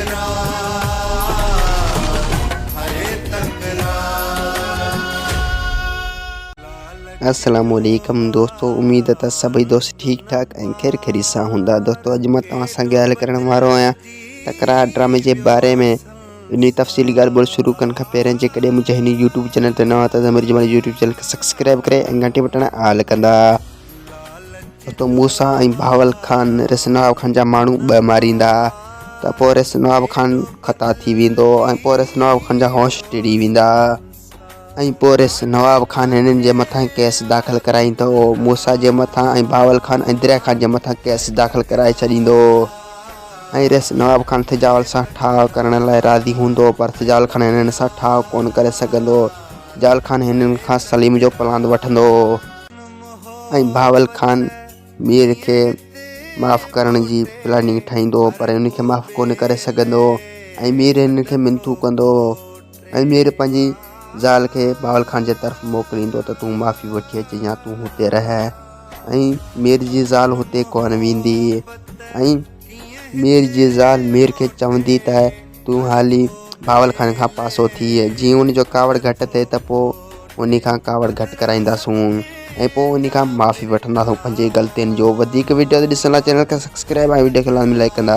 تڪرار هي تڪرار. السلام عليڪم دوستو اميد ته سڀئي دوست ٺيڪ ٺاڪ ۽ خير خيري سان هوندا دوستو اڄ مان توهان سان ڳالهه ڪرڻ وارو آهيان تڪرار ڊرامي جي باري ۾ انهي تفصيلي ڳالهه ٻولهه شروع ڪرڻ کان پهريان جيڪڏهن منهنجي هن يوٽيوب چينل تي نوان ته ضمير جمالي يوٽيوب چينل کي سبسڪرائب ڪري ۽ گهنٽي بٽڻ آل ڪندا دوستو موسيٰ ۽ بهاول خان رس نواب خان جا ماڻهو ٻه ماريندا ته پوء رس نواب خان خطا ٿي ويندو ۽ پوء رس نواب خان جا هوش ٽڙي ويندا ۽ پوء رس نواب خان هنن جي مٿان ڪيس داخل ڪرائيندو موسيٰ جي مٿان ۽ بهاول خان ۽ دريا خان جي مٿان ڪيس داخل ڪرائي ڇڏيندو ۽ رس نواب خان سجاول سان ٺاهه ڪرڻ لاء راضي هوندو پر سجاول خان هنن سان ٺاهه ڪونه ڪري سگهندو سجاول خان هنن کان سليم جو پلاند وٺندو. ۽ بهاول خان مير کي معاف ڪرڻ جي پلاننگ ٺاهيندو پر ان کي معاف ڪونه ڪري سگهندو ۽ مير هن کي منٿون ڪندو ۽ مير پنهنجي زال کي بهاول خان جي طرف موڪليندو ته تون معافي وٺي اچ يا تون هتي رهه ۽ مير جي زال هتي ڪونه ويندي ۽ مير جي زال مير کي چوندي ته تون حالي بهاول خان کان پاسو ٿيء، جيئن ان جو ڪاوڙ گهٽ ٿئي ته پوء انهي کان ڪاوڙ گهٽ ڪرائينداسون ۽ پوء انهي کان معافي وٺنداسون پنهنجي غلطين جو. وڌيڪ وڊيوز ڏسڻ لاء چينل کي سبسڪرائب ۽ وڊيو کي لازمي لائيڪ ڪندا.